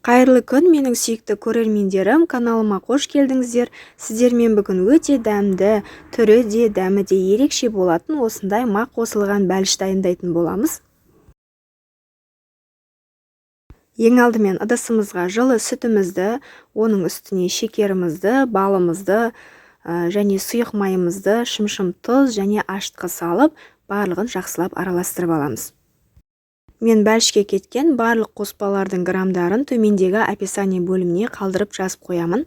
Қайырлы күн, менің сүйікті көрермендерім, каналыма қош келдіңіздер. Сіздермен бүгін өте дәмді, түрі де, дәмі де ерекше болатын осындай мақ қосылған бәліш дайындайтын боламыз. Ең алдымен ыдысымызға жылы сүтімізді, оның үстіне шекерімізді, балымызды, және сұйық майымызды, шымшым тұз және ашытқы салып, барлығын жақсылап араластырып аламыз. Мен бәлішке кеткен барлық қоспалардың грамдарын төмендегі описание бөліміне қалдырып жазып қоямын.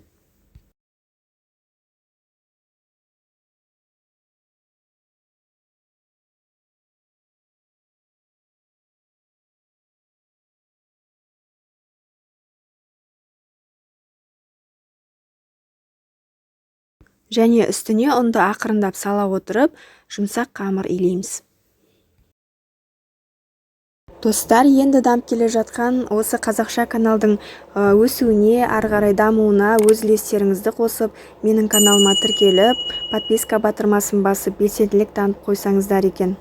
Және үстіне ұнды ақырындап сала отырып, жұмсақ қамыр илейміз. Достар, енді дамып келе жатқан осы қазақша каналдың өсуіне, ары қарай дамуына өз үлестеріңізді қосып, менің каналыма тіркеліп, подписка батырмасын басып, белсенділік танытып қойсаңыздар екен.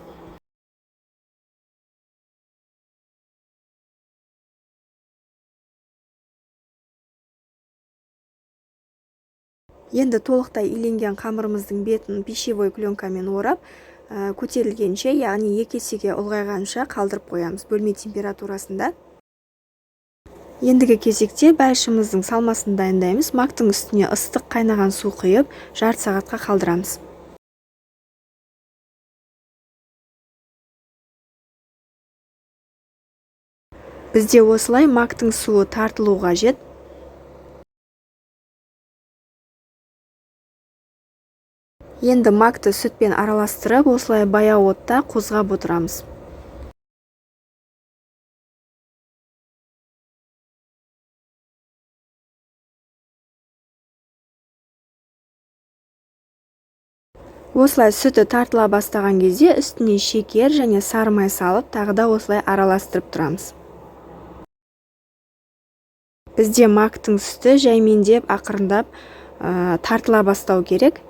Енді толықтай иленген қамырымыздың бетін пищевой пленкамен орап, көтерілгенше, яғни 2 есеге ұлғайғанша қалдырып қоямыз бөлме температурасында. Ендігі кезекте бәлішіміздің салмасын дайындаймыз. Мактың үстіне ыстық қайнаған су құйып, жарты сағатқа қалдырамыз. Бізде осылай мактың суы тартылу қажет. Енді макты сүтпен араластырып, осылай баяу отта қозғап отырамыз. Осылай сүті тартыла бастаған кезде үстіне шекер және сары май салып, тағы да осылай араластырып тұрамыз. Бізде мактың сүті жаймендеп ақырындап тартыла бастау керек.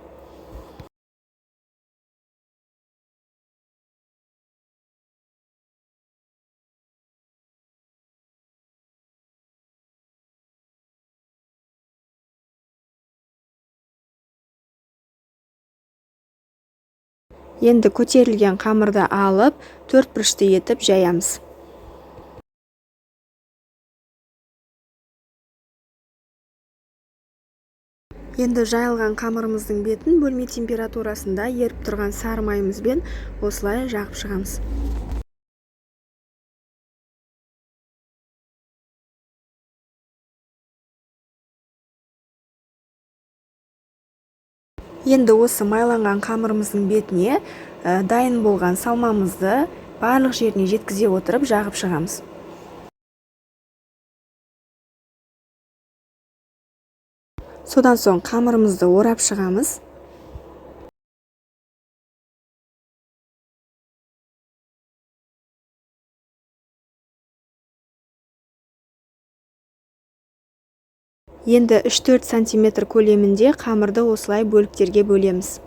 Енді көтерілген қамырды алып, төрт бұрышты етіп жаямыз. Енді жайылған қамырымыздың бетін бөлме температурасында еріп тұрған сары майымызбен осылай жағып шығамыз. Енді осы майланған қамырымыздың бетіне дайын болған салмамызды барлық жеріне жеткізе отырып жағып шығамыз. Содан соң қамырымызды орап шығамыз. Енді үш-төрт сантиметр көлемінде қамырды осылай бөліктерге бөлеміз.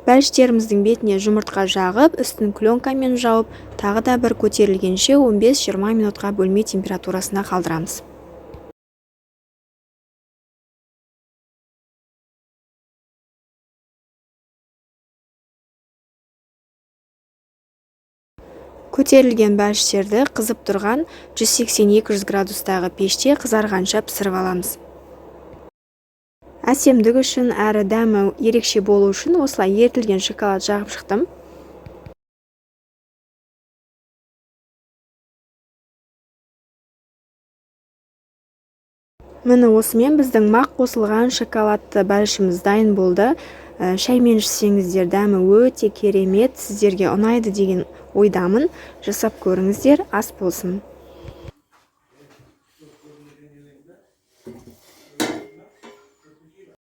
Бәліштеріміздің бетіне жұмыртқа жағып, үстін пленкамен жауып, тағы да бір көтерілгенше он бес-жиырма минутқа бөлме температурасына қалдырамыз. Көтерілген бәліштерді қызып тұрған жүз сексен-екі жүз градустағы пеште қызарғанша пісіріп аламыз. Әсемдік үшін әрі дәмі ерекше болу үшін осылай ерітілген шоколад жағып шықтым. Міне осымен біздің мақ қосылған шоколадты бәлішіміз дайын болды. Шаймен ішсеңіздер дәмі өте керемет, сіздерге ұнайды деген ойдамын. Жасап көріңіздер, ас болсын.